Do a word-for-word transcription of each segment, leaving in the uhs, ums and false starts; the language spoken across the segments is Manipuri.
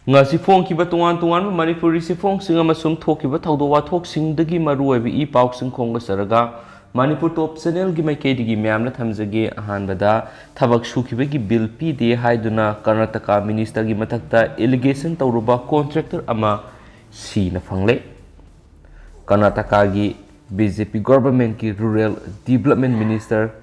ꯉꯁꯤ ꯐꯣꯡꯈꯤꯕ ꯇꯣꯉꯥꯟ ꯇꯣꯉꯥꯟꯕ ꯃꯅꯤꯄꯨꯔꯤ ꯆꯦꯐꯣꯡꯁꯤꯡ ꯑꯃꯁꯨꯡ ꯊꯣꯛꯈꯤꯕ ꯊꯧꯗꯣꯛ ꯋꯥꯊꯣꯛꯁꯤꯡꯗꯒꯤ ꯃꯔꯨꯑꯣꯏꯕ ꯏ ꯄꯥꯎꯁꯤꯡ ꯈꯣꯝꯒꯠꯆꯔꯒ ꯃꯅꯤꯄꯨꯔ ꯇꯣꯞ ꯆꯦꯅꯦꯜꯒꯤ ꯃꯥꯏꯀꯩꯗꯒꯤ ꯃꯌꯥꯝꯅ ꯊꯝꯖꯒꯦ꯫ ꯑꯍꯥꯟꯕꯗ, ꯊꯕꯛ ꯁꯨꯈꯤꯕꯒꯤ ꯕꯤꯜ ꯄꯤꯗꯦ ꯍꯥꯏꯗꯨꯅ ꯀꯔꯅꯥꯇꯀꯥ ꯃꯤꯅꯤꯁꯇꯔꯒꯤ ꯃꯊꯛꯇ ꯑꯦꯂꯤꯒꯦꯁꯟ ꯇꯧꯔꯨꯕ ꯀꯣꯟꯇ꯭ꯔꯦꯛꯇꯔ ꯑꯃ ꯁꯤꯅ ꯐꯪꯂꯦ꯫ ꯀꯔꯅꯥꯇꯀꯥꯒꯤ ꯕꯤ ꯖꯦ ꯄꯤ ꯒꯣꯚꯔꯟꯃꯦꯟꯠꯀꯤ ꯔꯨꯔꯦꯜ ꯗꯤꯕꯂꯞꯃꯦꯟꯠ ꯃꯤꯅꯤꯁꯇꯔ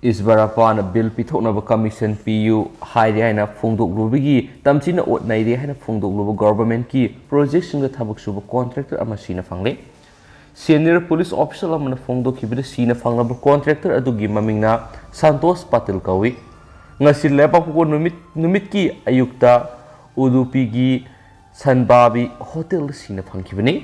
ꯏꯁꯕꯔꯥꯄꯥꯅ ꯕꯤꯜ ꯄꯤꯊꯣꯛꯅꯕ ꯀꯃꯤꯁꯟ ꯄꯤꯌꯨ ꯍꯥꯏꯔꯦ ꯍꯥꯏꯅ ꯐꯣꯡꯗꯣꯛꯂꯨꯕꯒꯤ ꯇꯝꯊꯤꯅ ꯑꯣꯠ ꯅꯩꯔꯦ ꯍꯥꯏꯅ ꯐꯣꯡꯗꯣꯛꯂꯨꯕ ꯒꯣꯚꯔꯟꯃꯦꯟꯠꯀꯤ ꯄ꯭ꯔꯣꯖꯦꯛꯁꯤꯡꯗ ꯊꯕꯛ ꯁꯨꯕ ꯀꯣꯟꯇ꯭ꯔꯦꯛꯇꯔ ꯑꯃ ꯁꯤꯅ ꯐꯪꯂꯦ꯫ ꯁꯦꯅꯤꯌꯔ ꯄꯨꯂꯤꯁ ꯑꯣꯐꯤꯁꯔ ꯑꯃꯅ ꯐꯣꯡꯗꯣꯛꯈꯤꯕꯗ ꯁꯤꯅ ꯐꯪꯂꯕ ꯀꯣꯟꯇ꯭ꯔꯦꯛꯇꯔ ꯑꯗꯨꯒꯤ ꯃꯃꯤꯡꯅ ꯁꯟꯇꯣꯁ ꯄꯥꯇꯤꯜ ꯀꯧꯏ꯫ ꯉꯁꯤ ꯂꯩꯕꯥꯛꯄꯣꯛꯄ ꯅꯨꯃꯤꯠ, ꯅꯨꯃꯤꯠꯀꯤ ꯑꯌꯨꯛꯇ ꯎꯗꯨꯄꯤꯒꯤ ꯁꯟꯕꯥꯕꯤ ꯍꯣꯇꯦꯜꯗ ꯁꯤꯅ ꯐꯪꯈꯤꯕꯅꯤ꯫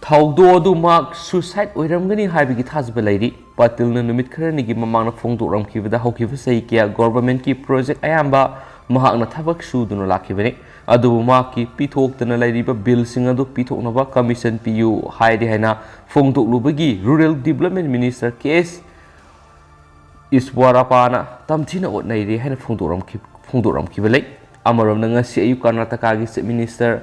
ꯊꯧꯗꯣꯛ ꯑꯗꯨ ꯃꯍꯥꯛ ꯁꯨꯏꯁꯥꯏꯠ ꯑꯣꯏꯔꯝꯒꯅꯤ ꯍꯥꯏꯕꯒꯤ ꯊꯥꯖꯕ ꯂꯩꯔꯤ꯫ ꯄꯥꯇꯤꯜꯅ ꯅꯨꯃꯤꯠ ꯈꯔꯅꯤꯒꯤ ꯃꯃꯥꯡꯗ ꯐꯣꯡꯗꯣꯛꯂꯝꯈꯤꯕꯗ ꯍꯧꯈꯤꯕ ꯆꯍꯤ ꯀꯌꯥ ꯒꯣꯚꯔꯟꯃꯦꯟꯠꯀꯤ ꯄ꯭ꯔꯣꯖꯦꯛ ꯑꯌꯥꯝꯕ ꯃꯍꯥꯛꯅ ꯊꯕꯛ ꯁꯨꯗꯨꯅ ꯂꯥꯛꯈꯤꯕꯅꯤ꯫ ꯑꯗꯨꯕꯨ ꯃꯍꯥꯛꯀꯤ ꯄꯤꯊꯣꯛꯇꯅ ꯂꯩꯔꯤꯕ ꯕꯤꯜꯁꯤꯡ ꯑꯗꯨ ꯄꯤꯊꯣꯛꯅꯕ ꯀꯃꯤꯁꯟ ꯄꯤꯌꯨ ꯍꯥꯏꯔꯦ ꯍꯥꯏꯅ ꯐꯣꯡꯗꯣꯛꯂꯨꯕꯒꯤ ꯔꯨꯔꯦꯜ ꯗꯤꯕꯂꯞꯃꯦꯟꯠ ꯃꯤꯅꯤꯁꯇꯔ ꯀꯦ ꯑꯦꯁ ꯏꯁ꯭ꯋꯔꯥꯄꯥꯅ ꯇꯝꯊꯤꯅ ꯑꯣꯠ ꯅꯩꯔꯦ ꯍꯥꯏꯅ ꯐꯣꯡꯗꯣꯛꯂꯝꯈꯤ-, ꯐꯣꯡꯗꯣꯛꯂꯝꯈꯤꯕ ꯂꯩ꯫ ꯑꯃꯔꯣꯝꯗ, ꯉꯁꯤ ꯑꯌꯨꯛ ꯀꯔꯅꯥꯇꯀꯥꯒꯤ ꯆꯤꯐ ꯃꯤꯅꯤꯁꯇꯔ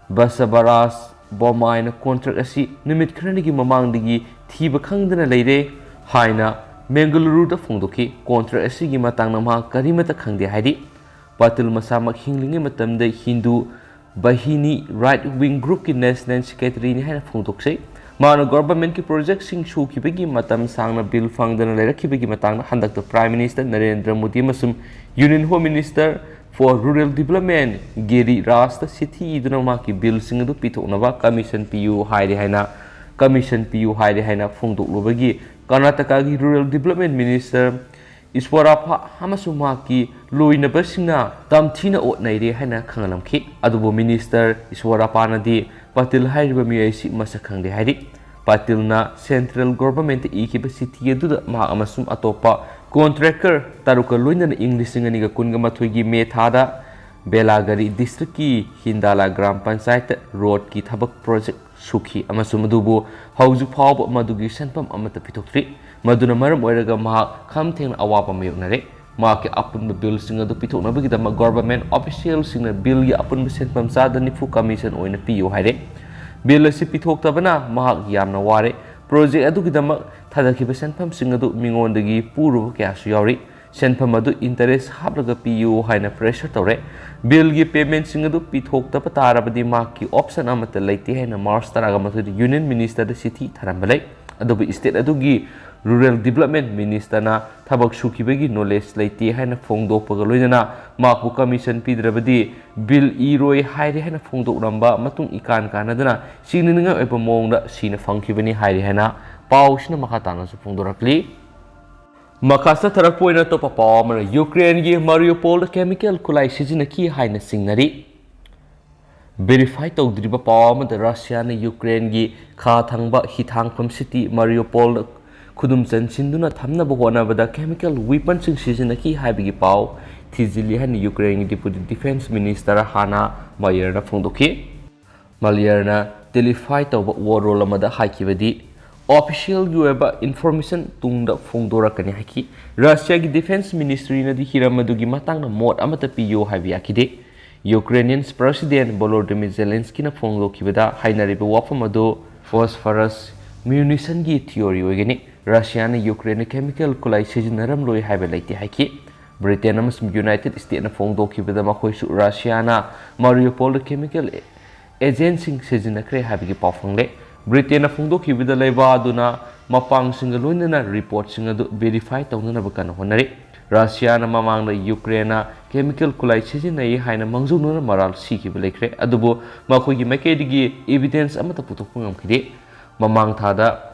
ꯕꯁꯕꯔꯥꯖ ꯕꯣꯝꯃꯥꯏꯅ ꯀꯣꯟꯇ꯭ꯔꯦꯛ ꯑꯁꯤ ꯅꯨꯃꯤꯠ ꯈꯔꯅꯤꯒꯤ ꯃꯃꯥꯡꯗꯒꯤ ꯊꯤꯕ ꯈꯪꯗꯅ ꯂꯩꯔꯦ ꯍꯥꯏꯅ ꯕꯦꯡꯒꯂꯨꯔꯨꯗ ꯐꯣꯡꯗꯣꯛꯈꯤ꯫ ꯀꯣꯟꯇ꯭ꯔꯦꯛ ꯑꯁꯤꯒꯤ ꯃꯇꯥꯡꯗ ꯃꯍꯥꯛ ꯀꯔꯤꯃꯠꯇ ꯈꯪꯗꯦ ꯍꯥꯏꯔꯤ꯫ ꯄꯥꯇꯤꯜ ꯃꯁꯥꯃꯛ ꯍꯤꯡꯂꯤꯉꯩ ꯃꯇꯝꯗ ꯍꯤꯟꯗꯨ ꯕꯥꯍꯤꯅꯤ ꯔꯥꯏꯠ ꯋꯤꯡ ꯒ꯭ꯔꯨꯞꯀꯤ ꯅꯦꯁꯅꯦꯜ ꯁꯦꯀ꯭ꯔꯦꯇꯔꯤꯅꯤ ꯍꯥꯏꯅ ꯐꯣꯡꯗꯣꯛꯆꯩ꯫ ꯃꯍꯥꯛꯅ ꯒꯣꯚꯔꯟꯃꯦꯟꯠꯀꯤ ꯄ꯭ꯔꯣꯖꯦꯛꯁꯤꯡ ꯁꯨꯈꯤꯕꯒꯤ ꯃꯇꯝ ꯁꯥꯡꯅ ꯕꯤꯜ ꯐꯪꯗꯅ ꯂꯩꯔꯛꯈꯤꯕꯒꯤ ꯃꯇꯥꯡꯗ ꯍꯟꯗꯛꯇ ꯄ꯭ꯔꯥꯏꯝ ꯃꯤꯅꯤꯁꯇꯔ ꯅꯔꯦꯟꯗ꯭ꯔ ꯃꯣꯗꯤ ꯑꯃꯁꯨꯡ union home minister for rural development Giri ꯔꯥꯖꯇ ꯆꯤꯊꯤ ꯏꯗꯨꯅ ꯃꯍꯥꯛꯀꯤ ꯕꯤꯜꯁꯤꯡ ꯑꯗꯨ ꯄꯤꯊꯣꯛꯅꯕ ꯀꯃꯤꯁꯟ ꯄꯤꯌꯨ ꯍꯥꯏꯔꯦ ꯍꯥꯏꯅ, ꯀꯃꯤꯁꯟ ꯄꯤꯌꯨ ꯍꯥꯏꯔꯦ ꯍꯥꯏꯅ ꯐꯣꯡꯗꯣꯛꯂꯨꯕꯒꯤ ꯀꯔꯅꯥꯇꯀꯥꯒꯤ ꯔꯨꯔꯦꯜ ꯗꯤꯕꯂꯞꯃꯦꯟꯠ ꯃꯤꯅꯤꯁꯇꯔ ꯏꯁ꯭ꯋꯔꯥꯄꯥ ꯑꯃꯁꯨꯡ ꯃꯍꯥꯛꯀꯤ ꯂꯣꯏꯅꯕꯁꯤꯡꯅ ꯇꯝꯊꯤꯅ ꯑꯣꯠ ꯅꯩꯔꯦ ꯍꯥꯏꯅ ꯈꯪꯍꯜꯂꯝꯈꯤ꯫ ꯑꯗꯨꯕꯨ ꯃꯤꯅꯤꯁꯇꯔ ꯏꯁ꯭ꯋꯔꯥꯄꯥꯅꯗꯤ ꯄꯇꯤꯜ ꯍꯥꯏꯔꯤꯕ ꯃꯤꯑꯣꯏ ꯑꯁꯤ ꯃꯁꯛ ꯈꯪꯗꯦ ꯍꯥꯏꯔꯤ꯫ ꯄꯇꯤꯜꯅ ꯁꯦꯟꯇ꯭ꯔꯦꯜ ꯒꯣꯚꯔꯟꯃꯦꯟꯠꯇ ꯏꯈꯤꯕ ꯆꯤꯊꯤ ꯑꯗꯨꯗ ꯃꯍꯥꯛ ꯑꯃꯁꯨꯡ ꯑꯇꯣꯞꯄ ꯀꯣꯟꯇ꯭ꯔꯦꯛꯇꯔ ꯇꯔꯨꯛꯀ ꯂꯣꯏꯅꯅ ꯏꯪ ꯂꯤꯁꯤꯡ ꯑꯅꯤꯒ ꯀꯨꯟꯒ ꯃꯥꯊꯣꯏꯒꯤ ꯃꯦ ꯊꯥꯗ ꯕꯦꯂꯥꯒꯥꯔꯤ ꯗꯤꯁꯇ꯭ꯔꯤꯛꯀꯤ ꯍꯤꯟꯗꯥꯂꯥ ꯒ꯭ꯔꯥꯝ ꯄꯟꯆꯥꯌꯠꯇ ꯔꯣꯗꯀꯤ ꯊꯕꯛ ꯄ꯭ꯔꯣꯖꯦꯛ ꯁꯨꯈꯤ ꯑꯃꯁꯨꯡ ꯃꯗꯨꯕꯨ ꯍꯧꯖꯤꯛ ꯐꯥꯎꯕ ꯃꯗꯨꯒꯤ ꯁꯦꯟꯐꯝ ꯑꯃꯠꯇ ꯄꯤꯊꯣꯛꯇ꯭ꯔꯤ꯫ ꯃꯗꯨꯅ ꯃꯔꯝ ꯑꯣꯏꯔꯒ ꯃꯍꯥꯛ ꯈꯝ ꯊꯦꯡꯅ ꯑꯋꯥꯕ ꯃꯥꯌꯣꯛꯅꯔꯦ꯫ ꯃꯍꯥꯛꯀꯤ ꯑꯄꯨꯟꯕ ꯕꯤꯜꯁꯤꯡ ꯑꯗꯨ ꯄꯤꯊꯣꯛꯅꯕꯒꯤꯗꯃꯛ ꯒꯣꯚꯔꯟꯃꯦꯟꯠ ꯑꯣꯐꯤꯁꯤꯌꯦꯜꯁꯤꯡꯅ ꯕꯤꯜꯒꯤ ꯑꯄꯨꯟꯕ ꯁꯦꯟꯐꯝ ꯆꯥꯗ ꯅꯤꯐꯨ ꯀꯃꯤꯁꯟ ꯑꯣꯏꯅ ꯄꯤꯌꯨ ꯍꯥꯏꯔꯦ꯫ ꯕꯤꯜ ꯑꯁꯤ ꯄꯤꯊꯣꯛꯇꯕꯅ ꯃꯍꯥꯛ ꯌꯥꯝꯅ ꯋꯥꯔꯦ꯫ ꯄ꯭ꯔꯣꯖꯦꯛ ꯑꯗꯨꯒꯤꯗꯃꯛ ꯊꯥꯗꯈꯤꯕ ꯁꯦꯟꯐꯝꯁꯤꯡ ꯑꯗꯨ ꯃꯤꯉꯣꯟꯗꯒꯤ ꯄꯨꯔꯨꯕ ꯀꯌꯥꯁꯨ ꯌꯥꯎꯔꯤ꯫ ꯁꯦꯟꯐꯝ ꯑꯗꯨ ꯏꯟꯇꯔꯦꯁ ꯍꯥꯞꯂꯒ ꯄꯤꯌꯨ ꯍꯥꯏꯅ ꯄ꯭ꯔꯦꯁꯔ ꯇꯧꯔꯦ꯫ ꯕꯤꯜꯒꯤ ꯄꯦꯃꯦꯟꯠꯁꯤꯡ ꯑꯗꯨ ꯄꯤꯊꯣꯛꯇꯕ ꯇꯥꯔꯕꯗꯤ ꯃꯍꯥꯛꯀꯤ ꯑꯣꯞꯁꯟ ꯑꯃꯠꯇ ꯂꯩꯇꯦ ꯍꯥꯏꯅ ꯃꯥꯔꯆ ꯇꯔꯥꯒ ꯃꯥꯊꯣꯏꯗ ꯌꯨꯅꯤꯌꯟ ꯃꯤꯅꯤꯁꯇꯔꯗ ꯆꯤꯊꯤ ꯊꯥꯔꯝꯕ ꯂꯩ꯫ ꯑꯗꯨꯕꯨ ꯁ꯭ꯇꯦꯠ ꯑꯗꯨꯒꯤ ꯔꯨꯔꯦꯜ ꯗꯤꯕꯂꯞꯃꯦꯟꯠ ꯃꯤꯅꯤꯁꯇꯔꯅ ꯊꯕꯛ ꯁꯨꯈꯤꯕꯒꯤ ꯅꯣꯂꯦꯖ ꯂꯩꯇꯦ ꯍꯥꯏꯅ ꯐꯣꯡꯗꯣꯛꯄꯒ ꯂꯣꯏꯅꯅ ꯃꯍꯥꯛꯄꯨ ꯀꯃꯤꯁꯟ ꯄꯤꯗ꯭ꯔꯕꯗꯤ ꯕꯤꯜ ꯏꯔꯣꯏ ꯍꯥꯏꯔꯦ ꯍꯥꯏꯅ ꯐꯣꯡꯗꯣꯛꯂꯝꯕ ꯃꯇꯨꯡ ꯏꯀꯥꯟ ꯀꯥꯟꯅꯗꯅ ꯁꯤꯡꯅꯅꯤꯡꯉꯥꯏ ꯑꯣꯏꯕ ꯃꯑꯣꯡꯗ ꯁꯤꯅ ꯐꯪꯈꯤꯕꯅꯤ ꯍꯥꯏꯔꯤ ꯍꯥꯏꯅ ꯄꯥꯎꯁꯤꯅ ꯃꯈꯥ ꯇꯥꯅꯁꯨ ꯐꯣꯡꯗꯣꯔꯛꯂꯤ꯫ ꯃꯈꯥ ꯆꯠꯊꯔꯛꯄ ꯑꯣꯏꯅ ꯑꯇꯣꯞꯄ ꯄꯥꯎ ꯑꯃꯅ, ꯌꯨꯀ꯭ꯔꯦꯟꯒꯤ ꯃꯥꯔꯤꯌꯨꯄꯣꯜꯗ ꯀꯦꯃꯤꯀꯦꯜ ꯈꯨꯠꯂꯥꯏ ꯁꯤꯖꯤꯟꯅꯈꯤ ꯍꯥꯏꯅ ꯆꯤꯡꯅꯔꯤ꯫ ꯚꯦꯔꯤꯐꯥꯏ ꯇꯧꯗ꯭ꯔꯤꯕ ꯄꯥꯎ ꯑꯃꯗ ꯔꯁꯤꯌꯥꯅ ꯌꯨꯀ꯭ꯔꯦꯟꯒꯤ ꯈꯥ ꯊꯪꯕ ꯍꯤꯊꯥꯡꯐꯝ ꯁꯤꯇꯤ ꯃꯥꯔꯤꯌꯨꯄꯣꯜꯗ ꯈꯨꯗꯨꯝ ꯆꯟꯁꯤꯟꯗꯨꯅ ꯊꯝꯅꯕ ꯍꯣꯠꯅꯕꯗ ꯀꯦꯃꯤꯀꯦꯜ ꯋꯤꯄꯟꯁꯤꯡ ꯁꯤꯖꯤꯟꯅꯈꯤ ꯍꯥꯏꯕꯒꯤ ꯄꯥꯎ ꯊꯤꯖꯤꯜꯂꯤ ꯍꯥꯏꯅ ꯌꯨꯀ꯭ꯔꯦꯟꯒꯤ ꯗꯤꯄꯨꯇꯤ ꯗꯤꯐꯦꯟꯁ ꯃꯤꯅꯤꯁꯇꯔ ꯍꯥꯅꯥ ꯃꯥꯌꯔꯅ ꯐꯣꯡꯗꯣꯛꯈꯤ꯫ ꯃꯥꯂꯤꯌꯔꯅ ꯇꯦꯂꯤꯐꯥꯏ ꯇꯧꯕ ꯋꯥꯔꯣꯜ ꯑꯃꯗ ꯍꯥꯏꯈꯤꯕꯗꯤ, ꯑꯣꯐꯤꯁꯤꯌꯦꯜꯒꯤ ꯑꯣꯏꯕ ꯏꯟꯐꯣꯔꯃꯦꯁꯟ ꯇꯨꯡꯗ ꯐꯣꯡꯗꯣꯔꯛꯀꯅꯤ ꯍꯥꯏꯈꯤ꯫ ꯔꯁꯤꯌꯥꯒꯤ ꯗꯤꯐꯦꯟꯁ ꯃꯤꯅꯤꯁꯇ꯭ꯔꯤꯅꯗꯤ ꯍꯤꯔꯝ ꯑꯗꯨꯒꯤ ꯃꯇꯥꯡꯗ ꯃꯣꯠ ꯑꯃꯠꯇ ꯄꯤꯌꯨ ꯍꯥꯏꯕ ꯌꯥꯈꯤꯗꯦ꯫ ꯌꯨꯀ꯭ꯔꯦꯅꯤꯌꯟ ꯄ꯭ꯔꯁꯤꯗꯦꯟ ꯚꯣꯂꯣꯗꯤꯃꯤꯔ ꯖꯦꯂꯦꯟꯁꯀꯤꯅ ꯐꯣꯡꯗꯣꯛꯈꯤꯕꯗ ꯍꯥꯏꯅꯔꯤꯕ ꯋꯥꯐꯝ ꯑꯗꯨ ꯐꯣꯁꯐꯔꯁ ꯃ꯭ꯌꯨꯅꯤꯁꯟꯒꯤ ꯊꯤꯑꯣꯔꯤ ꯑꯣꯏꯒꯅꯤ꯫ ꯔꯁꯤꯌꯥꯅ ꯌꯨꯀ꯭ꯔꯦꯟꯗ ꯀꯦꯃꯤꯀꯦꯜ ꯈꯨꯠꯂꯥꯏ ꯁꯤꯖꯤꯟꯅꯔꯝꯂꯣꯏ ꯍꯥꯏꯕ ꯂꯩꯇꯦ ꯍꯥꯏꯈꯤ꯫ ꯕ꯭ꯔꯤꯇꯦꯟ ꯑꯃꯁꯨꯡ ꯌꯨꯅꯥꯏꯇꯦꯗ ꯁ꯭ꯇꯦꯠꯅ ꯐꯣꯡꯗꯣꯛꯈꯤꯕꯗ ꯃꯈꯣꯏꯁꯨ ꯔꯁꯤꯌꯥꯅ ꯃꯥꯔꯤꯌꯨꯄꯣꯜꯗ ꯀꯦꯃꯤꯀꯦꯜ ꯑꯦꯖꯦꯟꯠꯁꯤꯡ ꯁꯤꯖꯤꯟꯅꯈ꯭ꯔꯦ ꯍꯥꯏꯕꯒꯤ ꯄꯥꯎ ꯐꯪꯂꯦ꯫ ꯕ꯭ꯔꯤꯇꯦꯟꯅ ꯐꯣꯡꯗꯣꯛꯈꯤꯕꯗ ꯂꯩꯕꯥꯛ ꯑꯗꯨꯅ ꯃꯄꯥꯡꯁꯤꯡꯒ ꯂꯣꯏꯅꯅ ꯔꯤꯄꯣꯔꯠꯁꯤꯡ ꯑꯗꯨ ꯚꯦꯔꯤꯐꯥꯏ ꯇꯧꯅꯅꯕ ꯀꯟꯅ ꯍꯣꯠꯅꯔꯤ꯫ ꯔꯁꯤꯌꯥꯅ ꯃꯃꯥꯡꯗ ꯌꯨꯀ꯭ꯔꯦꯟꯅ ꯀꯦꯃꯤꯀꯦꯜ ꯈꯨꯠꯂꯥꯏ ꯁꯤꯖꯤꯟꯅꯩ ꯍꯥꯏꯅ ꯃꯥꯡꯖꯧꯅꯅ ꯃꯔꯥꯜ ꯁꯤꯈꯤꯕ ꯂꯩꯈ꯭ꯔꯦ, ꯑꯗꯨꯕꯨ ꯃꯈꯣꯏꯒꯤ ꯃꯥꯏꯀꯩꯗꯒꯤ ꯏꯚꯤꯗꯦꯟꯁ ꯑꯃꯠꯇ ꯄꯨꯊꯣꯛꯄ ꯉꯝꯈꯤꯗꯦ꯫ ꯃꯃꯥꯡ ꯊꯥꯗ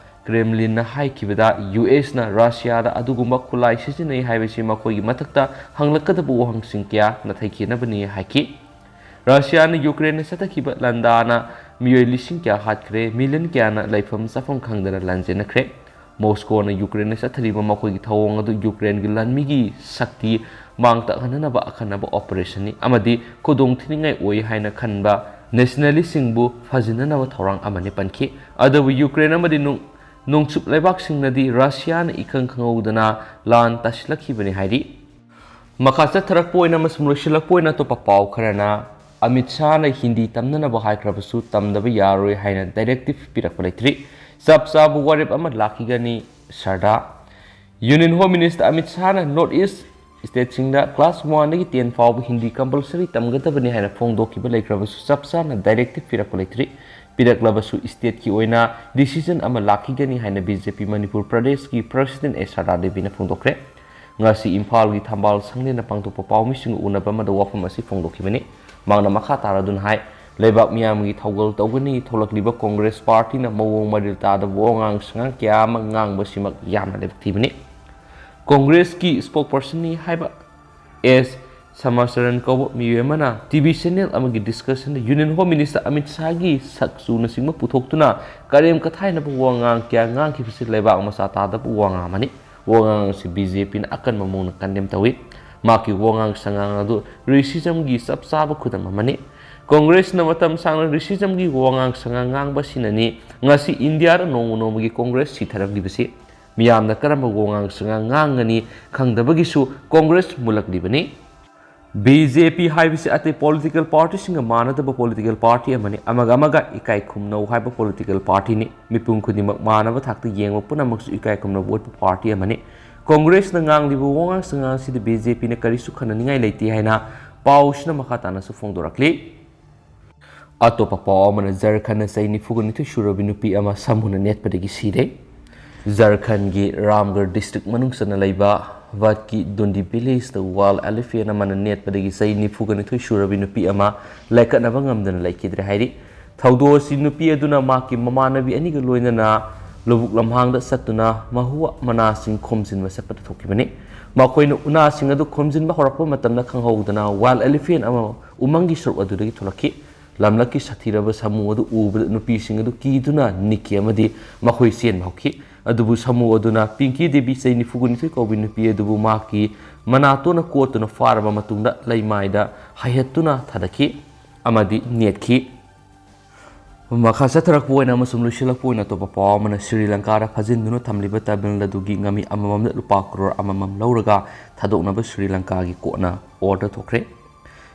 ꯀ꯭ꯔꯦꯝꯂꯤꯟꯅ ꯍꯥꯏꯈꯤꯕꯗ ꯌꯨ ꯑꯦꯁꯅ ꯔꯁꯤꯌꯥꯗ ꯑꯗꯨꯒꯨꯝꯕ ꯈꯨꯠꯂꯥꯏ ꯁꯤꯖꯤꯟꯅꯩ ꯍꯥꯏꯕꯁꯤ ꯃꯈꯣꯏꯒꯤ ꯃꯊꯛꯇ ꯍꯪꯂꯛꯀꯗꯕ ꯋꯥꯍꯪꯁꯤꯡ ꯀꯌꯥ ꯅꯥꯊꯩꯈꯤꯅꯕꯅꯤ ꯍꯥꯏꯈꯤ꯫ ꯔꯁꯤꯌꯥꯅ ꯌꯨꯀ꯭ꯔꯦꯟꯗ ꯆꯠꯊꯈꯤꯕ ꯂꯥꯟꯗꯥꯅ ꯃꯤꯑꯣꯏ ꯂꯤꯁꯤꯡ ꯀꯌꯥ ꯍꯥꯠꯈ꯭ꯔꯦ, ꯃꯤꯂꯤꯌꯟ ꯀꯌꯥꯅ ꯂꯩꯐꯝ ꯆꯥꯐꯝ ꯈꯪꯗꯅ ꯂꯥꯟꯖꯦꯟꯅꯈ꯭ꯔꯦ꯫ ꯃꯣꯁꯀꯣꯅ ꯌꯨꯀ꯭ꯔꯦꯟꯗ ꯆꯠꯊꯔꯤꯕ ꯃꯈꯣꯏꯒꯤ ꯊꯧꯑꯣꯡ ꯑꯗꯨ ꯌꯨꯀ꯭ꯔꯦꯟꯒꯤ ꯂꯥꯟꯃꯤꯒꯤ ꯁꯛꯇꯤ ꯃꯥꯡ ꯇꯥꯛꯍꯟꯅꯅꯕ ꯑꯈꯟꯅꯕ ꯑꯣꯄꯔꯦꯁꯟꯅꯤ ꯑꯃꯗꯤ ꯈꯨꯗꯣꯡꯊꯤꯅꯤꯡꯉꯥꯏ ꯑꯣꯏ ꯍꯥꯏꯅ ꯈꯟꯕ ꯅꯦꯁꯅꯦꯂꯤꯁꯁꯤꯡꯕꯨ ꯐꯖꯤꯟꯅꯅꯕ ꯊꯧꯔꯥꯡ ꯑꯃꯅꯤ ꯄꯟꯈꯤ꯫ ꯑꯗꯨꯕꯨ ꯌꯨꯀ꯭ꯔꯦꯟ ꯑꯃꯗꯤ ꯅꯨꯡ-, ꯅꯣꯡꯆꯨꯞ ꯂꯩꯕꯥꯛꯁꯤꯡꯅꯗꯤ ꯔꯁꯤꯌꯥꯅ ꯏꯈꯪ ꯈꯪꯍꯧꯗꯅ ꯂꯥꯟ ꯇꯥꯁꯤꯜꯂꯛꯈꯤꯕꯅꯤ ꯍꯥꯏꯔꯤ꯫ ꯃꯈꯥ ꯆꯠꯊꯔꯛꯄ ꯑꯣꯏꯅ ꯑꯃꯁꯨꯡ ꯂꯣꯏꯁꯤꯜꯂꯛꯄ ꯑꯣꯏꯅ ꯑꯇꯣꯞꯄ ꯄꯥꯎ ꯈꯔꯅ, ꯑꯃꯤꯠ ꯁꯥꯍꯅ ꯍꯤꯟꯗꯤ ꯇꯝꯅꯅꯕ ꯍꯥꯏꯈ꯭ꯔꯕꯁꯨ ꯇꯝꯗꯕ ꯌꯥꯔꯣꯏ ꯍꯥꯏꯅ ꯗꯥꯏꯔꯦꯛꯇꯤꯚ ꯄꯤꯔꯛꯄ ꯂꯩꯇ꯭ꯔꯤ꯫ ꯆꯞ ꯆꯥꯕ ꯋꯥꯔꯦꯞ ꯑꯃ ꯂꯥꯛꯈꯤꯒꯅꯤ ꯁꯔꯗꯥ꯫ ꯌꯨꯅꯤꯌꯟ ꯍꯣꯝ ꯃꯤꯅꯤꯁꯇꯔ ꯑꯃꯤꯠ ꯁꯥꯍꯅ ꯅꯣꯔꯠ ꯏꯁ ꯁ꯭ꯇꯦꯠꯁꯤꯡꯗ ꯀ꯭ꯂꯥꯁ ꯋꯥꯟꯗꯒꯤ ꯇꯦꯟ ꯐꯥꯎꯕ ꯍꯤꯟꯗꯤ ꯀꯝꯄꯜꯁꯔꯤ ꯇꯝꯒꯗꯕꯅꯤ ꯍꯥꯏꯅ ꯐꯣꯡꯗꯣꯛꯈꯤꯕ ꯂꯩꯈ꯭ꯔꯕꯁꯨ, ꯆꯞ ꯆꯥꯅ ꯗꯥꯏꯔꯦꯛꯇꯤꯚ ꯄꯤꯔꯛꯄ ꯂꯩꯇ꯭ꯔꯤ꯫ ꯄꯤꯔꯛꯂꯕꯁꯨ ꯁ꯭ꯇꯦꯠꯀꯤ ꯑꯣꯏꯅ ꯗꯤꯁꯤꯖꯟ ꯑꯃ ꯂꯥꯛꯈꯤꯒꯅꯤ ꯍꯥꯏꯅ ꯕꯤ ꯖꯦ ꯄꯤ ꯃꯅꯤꯄꯨꯔ ꯄ꯭ꯔꯗꯦꯁꯀꯤ ꯄ꯭ꯔꯁꯤꯗꯦꯟ ꯑꯦꯁ ꯁꯔꯗꯥ ꯗꯦꯕꯤꯅ ꯐꯣꯡꯗꯣꯛꯈ꯭ꯔꯦ꯫ ꯉꯁꯤ ꯏꯝꯐꯥꯜꯒꯤ ꯊꯝꯕꯥꯜ ꯁꯪꯂꯦꯟꯗ ꯄꯥꯡꯊꯣꯛꯄ ꯄꯥꯎꯃꯤꯁꯤꯡꯒ ꯎꯅꯕ ꯑꯃꯗ ꯋꯥꯐꯝ ꯑꯁꯤ ꯐꯣꯡꯗꯣꯛꯈꯤꯕꯅꯤ꯫ ꯃꯍꯥꯛꯅ ꯃꯈꯥ ꯇꯥꯔꯗꯨꯅ ꯍꯥꯏ, ꯂꯩꯕꯥꯛ ꯃꯤꯌꯥꯝꯒꯤ ꯊꯧꯒꯜ ꯇꯧꯒꯅꯤ, ꯊꯣꯛꯂꯛꯂꯤꯕ ꯀꯣꯡꯒ꯭ꯔꯦꯁ ꯄꯥꯔꯇꯤꯅ ꯃꯑꯣꯡ ꯃꯔꯤꯜ ꯇꯥꯗꯕ ꯋꯥꯉꯥꯡ ꯁꯉꯥꯡ ꯀꯌꯥ ꯑꯃ ꯉꯥꯡꯕꯁꯤꯃꯛ ꯌꯥꯝꯅ ꯂꯥꯏꯕꯛ ꯊꯤꯕꯅꯤ꯫ ꯀꯣꯡꯒ꯭ꯔꯦꯁꯀꯤ ꯁ꯭ꯄꯣꯛꯄꯔꯁꯟꯅꯤ ꯍꯥꯏꯕ ꯑꯦꯁ ꯁꯃꯥꯆꯔꯟ ꯀꯧꯕ ꯃꯤꯑꯣꯏ ꯑꯃꯅ ꯇꯤ ꯚꯤ ꯆꯦꯅꯦꯜ ꯑꯃꯒꯤ ꯗꯤꯁꯀꯁꯟꯗ ꯌꯨꯅꯤꯌꯟ ꯍꯣꯝ ꯃꯤꯅꯤꯁꯇꯔ ꯑꯃꯤꯠ ꯁꯥꯍꯒꯤ ꯁꯛꯆꯨꯅꯆꯤꯡꯕ ꯄꯨꯊꯣꯛꯇꯨꯅ ꯀꯔꯦꯝ ꯀꯊꯥꯏꯅꯕ ꯋꯥꯉꯥꯡ ꯀꯌꯥ ꯉꯥꯡꯈꯤꯕꯁꯤ ꯂꯩꯕꯥꯛ ꯃꯆꯥ ꯇꯥꯗꯕ ꯋꯥꯉꯥꯡ ꯑꯃꯅꯤ꯫ ꯋꯥꯉꯥꯡ ꯑꯁꯤ ꯕꯤ ꯖꯦ ꯄꯤꯅ ꯑꯀꯟꯕ ꯃꯑꯣꯡꯗ ꯀꯟꯗꯦꯝ ꯇꯧꯏ꯫ ꯃꯍꯥꯛꯀꯤ ꯋꯥꯉꯥꯡ ꯁꯉꯥꯡ ꯑꯗꯨ ꯔꯦꯁꯤꯖꯝꯒꯤ ꯆꯞ ꯆꯥꯕ ꯈꯨꯗꯝ ꯑꯃꯅꯤ꯫ ꯀꯣꯡꯒ꯭ꯔꯦꯁꯅ ꯃꯇꯝ ꯁꯥꯡꯅ ꯔꯦꯁꯤꯖꯝꯒꯤ ꯋꯥꯉꯥꯡ ꯁꯉꯥꯡ ꯉꯥꯡꯕ ꯑꯁꯤꯅꯅꯤ ꯉꯁꯤ ꯏꯟꯗꯤꯌꯥꯗ ꯅꯣꯡꯃ ꯅꯣꯡꯃꯒꯤ ꯀꯣꯡꯒ꯭ꯔꯦꯁ ꯁꯤꯊꯔꯛꯂꯤꯕꯁꯤ꯫ ꯃꯤꯌꯥꯝꯅ ꯀꯔꯝꯕ ꯋꯥꯉꯥꯡ ꯁꯉꯥꯡ ꯉꯥꯡꯒꯅꯤ ꯈꯪꯗꯕꯒꯤꯁꯨ ꯀꯣꯡꯒ꯭ꯔꯦꯁ ꯃꯨꯜꯂꯛꯂꯤꯕꯅꯤ꯫ ꯕꯤ ꯖꯦ ꯄꯤ ꯍꯥꯏꯕꯁꯤ ꯑꯇꯩ ꯄꯣꯂꯤꯇꯤꯀꯦꯜ ꯄꯥꯔꯇꯤꯁꯤꯡꯒ ꯃꯥꯟꯅꯗꯕ ꯄꯣꯂꯤꯇꯤꯀꯦꯜ ꯄꯥꯔꯇꯤ ꯑꯃꯅꯤ꯫ ꯑꯃꯒ ꯑꯃꯒ ꯏꯀꯥꯏ ꯈꯨꯝꯅꯧ ꯍꯥꯏꯕ ꯄꯣꯂꯤꯇꯤꯀꯦꯜ ꯄꯥꯔꯇꯤꯅꯤ꯫ ꯃꯤꯄꯨꯝ ꯈꯨꯗꯤꯡꯃꯛ ꯃꯥꯟꯅꯕ ꯊꯥꯛꯇ ꯌꯦꯡꯕ ꯄꯨꯝꯅꯃꯛꯁꯨ ꯏꯀꯥꯏ ꯈꯨꯝꯅꯕ ꯎꯠꯄ ꯄꯥꯔꯇꯤ ꯑꯃꯅꯤ꯫ ꯀꯣꯡꯒ꯭ꯔꯦꯁꯅ ꯉꯥꯡꯂꯤꯕ ꯋꯥꯉꯥꯡ ꯁꯉꯥꯡ ꯑꯁꯤꯗ ꯕꯤ ꯖꯦ ꯄꯤꯅ ꯀꯔꯤꯁꯨ ꯈꯟꯅꯅꯤꯡꯉꯥꯏ ꯂꯩꯇꯦ ꯍꯥꯏꯅ ꯄꯥꯎꯁꯤꯅ ꯃꯈꯥ ꯇꯥꯅꯁꯨ ꯐꯣꯡꯗꯣꯔꯛꯂꯤ꯫ ꯑꯇꯣꯞꯄ ꯄꯥꯎ ꯑꯃꯅ, ꯖꯔꯈꯟꯗ ꯆꯍꯤ ꯅꯤꯐꯨꯒ ꯅꯤꯊꯣꯏ ꯁꯨꯔꯕꯤ ꯅꯨꯄꯤ ꯑꯃ ꯁꯥꯃꯨꯅ ꯅꯦꯠꯄꯗꯒꯤ ꯁꯤꯔꯦ꯫ ꯖꯔꯈꯟꯒꯤ ꯔꯥꯝꯒꯔ ꯗꯤꯁꯇ꯭ꯔꯤꯛ ꯃꯅꯨꯡ ꯆꯟꯅ ꯂꯩꯕ ꯚꯠꯀꯤ ꯗꯨꯟꯗꯤ ꯚꯤꯂꯦꯖꯇ ꯋꯥꯏꯜꯗ ꯑꯦꯂꯤꯐꯦꯟ ꯑꯃꯅ ꯅꯦꯠꯄꯗꯒꯤ ꯆꯍꯤ ꯅꯤꯐꯨꯒ ꯅꯤꯊꯣꯏ ꯁꯨꯔꯕꯤ ꯅꯨꯄꯤ ꯑꯃ ꯂꯥꯏꯀꯠꯅꯕ ꯉꯝꯗꯅ ꯂꯩꯈꯤꯗ꯭ꯔꯦ ꯍꯥꯏꯔꯤ꯫ ꯊꯧꯗꯣꯛ ꯑꯁꯤ ꯅꯨꯄꯤ ꯑꯗꯨꯅ ꯃꯍꯥꯛꯀꯤ ꯃꯃꯥꯟꯅꯕꯤ ꯑꯅꯤꯒ ꯂꯣꯏꯅꯅ ꯂꯧꯕꯨꯛ ꯂꯝꯍꯥꯡꯗ ꯆꯠꯇꯨꯅ ꯃꯍꯨꯋꯥ ꯃꯅꯥꯁꯤꯡ ꯈꯣꯝꯖꯤꯟꯕ ꯆꯠꯄꯗ ꯊꯣꯛꯈꯤꯕꯅꯤ꯫ ꯃꯈꯣꯏꯅ ꯎꯅꯥꯁꯤꯡ ꯑꯗꯨ ꯈꯣꯝꯖꯤꯟꯕ ꯍꯧꯔꯛꯄ ꯃꯇꯝꯗ ꯈꯪꯍꯧꯗꯅ ꯋꯥꯏꯜꯗ ꯑꯦꯂꯤꯐꯦꯟ ꯑꯃ ꯎꯃꯪꯒꯤ ꯁꯔꯨꯛ ꯑꯗꯨꯗꯒꯤ ꯊꯣꯛꯂꯛꯈꯤ꯫ ꯂꯝꯂꯛꯀꯤ ꯁꯥꯊꯤꯔꯕ ꯁꯥꯃꯨ ꯑꯗꯨ ꯎꯕꯗ ꯅꯨꯄꯤꯁꯤꯡ ꯑꯗꯨ ꯀꯤꯗꯨꯅ ꯅꯤꯛꯈꯤ ꯑꯃꯗꯤ ꯃꯈꯣꯏ ꯆꯦꯟꯕ ꯍꯧꯈꯤ꯫ ꯑꯗꯨꯕꯨ ꯁꯥꯃꯨ ꯑꯗꯨꯅ ꯄꯤꯡꯀꯤ ꯗꯦꯕꯤ, ꯆꯍꯤ ꯅꯤꯐꯨꯒ ꯅꯤꯊꯣꯏ ꯀꯧꯕꯤ ꯅꯨꯄꯤ ꯑꯗꯨꯕꯨ ꯃꯍꯥꯛꯀꯤ ꯃꯅꯥꯇꯣꯟꯅ ꯀꯣꯠꯇꯨꯅ ꯐꯥꯔꯕ ꯃꯇꯨꯡꯗ ꯂꯩꯃꯥꯏꯗ ꯍꯥꯏꯍꯠꯇꯨꯅ ꯊꯥꯗꯈꯤ ꯑꯃꯗꯤ ꯅꯦꯠꯈꯤ꯫ ꯃꯈꯥ ꯆꯠꯊꯔꯛꯄ ꯑꯣꯏꯅ ꯑꯃꯁꯨꯡ ꯂꯣꯏꯁꯤꯜꯂꯛꯄ ꯑꯣꯏꯅ ꯑꯇꯣꯞꯄ ꯄꯥꯎ ꯑꯃꯅ, ꯁ꯭ꯔꯤ ꯂꯪꯀꯥꯗ ꯐꯥꯖꯤꯟꯗꯨꯅ ꯊꯝꯂꯤꯕ ꯇꯥꯃꯤꯜ ꯅꯥꯗꯨꯒꯤ ꯉꯥꯃꯤ ꯑꯃꯃꯝꯗ ꯂꯨꯄꯥ ꯀ꯭ꯔꯣꯔ ꯑꯃꯃꯝ ꯂꯧꯔꯒ ꯊꯥꯗꯣꯛꯅꯕ ꯁ꯭ꯔꯤ ꯂꯪꯀꯥꯒꯤ ꯀꯣꯔꯠꯅ ꯑꯣꯔꯗꯔ ꯊꯣꯛꯈ꯭ꯔꯦ꯫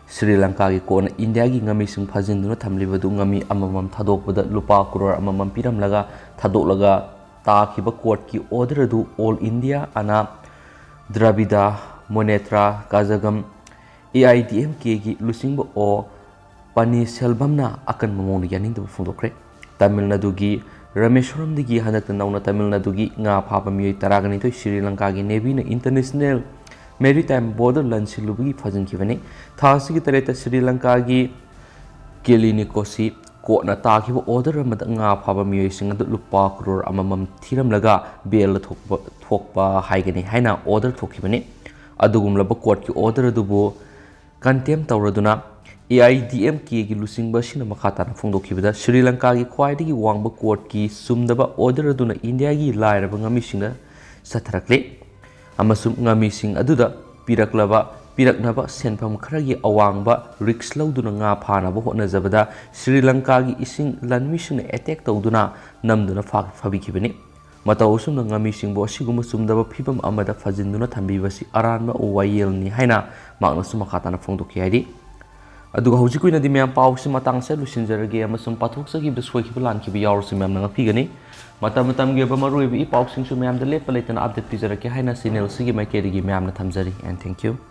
ꯁ꯭ꯔꯤ ꯂꯪꯀꯥꯒꯤ ꯀꯣꯔꯠꯅ ꯏꯟꯗꯤꯌꯥꯒꯤ ꯉꯥꯃꯤꯁꯤꯡ ꯐꯥꯖꯤꯟꯗꯨꯅ ꯊꯝꯂꯤꯕꯗꯨ ꯉꯥꯃꯤ ꯑꯃꯃꯝ ꯊꯥꯗꯣꯛꯄꯗ ꯂꯨꯄꯥ ꯀ꯭ꯔꯣꯔ ꯑꯃꯃꯝ ꯄꯤꯔꯝꯂꯒ ꯊꯥꯗꯣꯛꯂꯒ ꯇꯥꯈꯤꯕ ꯀꯣꯔꯠꯀꯤ ꯑꯣꯔꯗꯔ ꯑꯗꯨ ꯑꯣꯜ ꯏꯟꯗꯤꯌꯥ ꯑꯅꯥ Dravid ꯃꯣꯅꯦꯇ꯭ꯔꯥ ꯀꯥꯖꯥꯒꯝ, A I D M ꯀꯦꯒꯤ ꯂꯨꯆꯤꯡꯕ ꯑꯣ ꯄꯅꯤꯔꯁꯦꯜꯚꯝꯅ ꯑꯀꯟꯕ ꯃꯑꯣꯡꯗ ꯌꯥꯅꯤꯡꯗꯕ ꯐꯣꯡꯗꯣꯛꯈ꯭ꯔꯦ꯫ ꯇꯥꯃꯤꯜ ꯅꯥꯗꯨꯒꯤ ꯔꯥꯃꯦꯁ꯭ꯋꯔꯝꯗꯒꯤ ꯍꯟꯗꯛꯇ ꯅꯧꯅ ꯇꯥꯃꯤꯜ ꯅꯥꯗꯨꯒꯤ ꯉꯥ ꯐꯥꯕ ꯃꯤꯑꯣꯏ ꯇꯔꯥꯒ ꯅꯤꯊꯣꯏ ꯁ꯭ꯔꯤ ꯂꯪꯀꯥꯒꯤ ꯅꯦꯚꯤꯅ ꯏꯟꯇꯔꯅꯦꯁꯅꯦꯜ ꯃꯦꯔꯤꯇꯥꯏꯝ ꯕꯣꯔꯗꯔ ꯂꯟꯁꯤꯜꯂꯨꯕꯒꯤ ꯐꯥꯖꯤꯟꯈꯤꯕꯅꯤ꯫ ꯊꯥ ꯑꯁꯤꯒꯤ ꯇꯔꯦꯠꯇ ꯁ꯭ꯔꯤ ꯂꯪꯀꯥꯒꯤ ꯀꯦꯂꯤꯅꯤꯀꯣꯁꯤ ꯀꯣꯔꯠꯅ ꯇꯥꯈꯤꯕ ꯑꯣꯔꯗꯔ ꯑꯃꯗ ꯉꯥ ꯐꯥꯕ ꯃꯤꯑꯣꯏꯁꯤꯡ ꯑꯗꯨ ꯂꯨꯄꯥ ꯀ꯭ꯔꯣꯔ ꯑꯃꯃꯝ ꯊꯤꯔꯝꯂꯒ ꯕꯦꯜꯗ ꯊꯣꯛꯄ, ꯊꯣꯛꯄ ꯍꯥꯏꯒꯅꯤ ꯍꯥꯏꯅ ꯑꯣꯔꯗꯔ ꯊꯣꯛꯈꯤꯕꯅꯤ꯫ ꯑꯗꯨꯒꯨꯝꯂꯕ ꯀꯣꯔꯠꯀꯤ ꯑꯣꯔꯗꯔ ꯑꯗꯨꯕꯨ ꯀꯟꯇꯦꯝ ꯇꯧꯔꯗꯨꯅ ꯑꯦ ꯑꯥꯏ ꯗꯤ ꯑꯦꯝ ꯀꯦꯒꯤ ꯂꯨꯆꯤꯡꯕ ꯑꯁꯤꯅ ꯃꯈꯥ ꯇꯥꯅ ꯐꯣꯡꯗꯣꯛꯈꯤꯕꯗ, ꯁ꯭ꯔꯤ ꯂꯪꯀꯥꯒꯤ ꯈ꯭ꯋꯥꯏꯗꯒꯤ ꯋꯥꯡꯕ ꯀꯣꯔꯠꯀꯤ ꯆꯨꯝꯗꯕ ꯑꯣꯔꯗꯔ ꯑꯗꯨꯅ ꯏꯟꯗꯤꯌꯥꯒꯤ ꯂꯥꯏꯔꯕ ꯉꯥꯃꯤꯁꯤꯡꯗ ꯆꯠꯊꯔꯛꯂꯤ ꯑꯃꯁꯨꯡ ꯉꯥꯃꯤꯁꯤꯡ ꯑꯗꯨꯗ ꯄꯤꯔꯛꯂꯕ, ꯄꯤꯔꯛꯅꯕ ꯁꯦꯟꯐꯝ ꯈꯔꯒꯤ ꯑꯋꯥꯡꯕ ꯔꯤꯛꯁ ꯂꯧꯗꯨꯅ ꯉꯥ ꯐꯥꯅꯕ ꯍꯣꯠꯅꯖꯕꯗ ꯁ꯭ꯔꯤ ꯂꯪꯀꯥꯒꯤ ꯏꯁꯤꯡ ꯂꯥꯟꯃꯤꯁꯤꯡꯅ ꯑꯦꯇꯦꯛ ꯇꯧꯗꯨꯅ ꯅꯝꯗꯨꯅ ꯐꯥ-, ꯐꯥꯕꯤꯈꯤꯕꯅꯤ꯫ ꯃꯇꯧ ꯑꯁꯨꯝꯅ ꯉꯥꯃꯤꯁꯤꯡꯕꯨ ꯑꯁꯤꯒꯨꯝꯕ ꯆꯨꯝꯗꯕ ꯐꯤꯕꯝ ꯑꯃꯗ ꯐꯥꯖꯤꯟꯗꯨꯅ ꯊꯝꯕꯤꯕꯁꯤ ꯑꯔꯥꯟꯕ ꯋꯥꯌꯦꯜꯅꯤ ꯍꯥꯏꯅ ꯃꯍꯥꯛꯅꯁꯨ ꯃꯈꯥ ꯇꯥꯅ ꯐꯣꯡꯗꯣꯛꯈꯤ ꯍꯥꯏꯔꯤ꯫ ꯑꯗꯨꯒ ꯍꯧꯖꯤꯛꯀꯤ ꯑꯣꯏꯅꯗꯤ ꯃꯌꯥꯝ ꯄꯥꯎꯁꯤ ꯃꯇꯥꯡ ꯑꯁꯤꯗ ꯂꯣꯏꯁꯤꯟꯖꯔꯒꯦ ꯑꯃꯁꯨꯡ ꯄꯥꯊꯣꯛꯆꯈꯤꯕꯗ ꯁꯣꯏꯈꯤꯕ ꯂꯥꯟꯈꯤꯕ ꯌꯥꯎꯔꯁꯨ ꯃꯌꯥꯝꯅ ꯉꯥꯛꯄꯤꯒꯅꯤ꯫ ꯃꯇꯝ ꯃꯇꯝꯒꯤ ꯑꯣꯏꯕ ꯃꯔꯨꯑꯣꯏꯕ ꯏ ꯄꯥꯎꯁꯤꯡꯁꯨ ꯃꯌꯥꯝꯗ ꯂꯦꯞꯄ ꯂꯩꯇꯅ ꯑꯞꯗꯦꯠ ꯄꯤꯖꯔꯛꯀꯦ ꯍꯥꯏꯅ ꯆꯦꯅꯦꯜ ꯑꯁꯤꯒꯤ ꯃꯥꯏꯀꯩꯗꯒꯤ ꯃꯌꯥꯝꯅ ꯊꯝꯖꯔꯤ꯫ And thank you꯫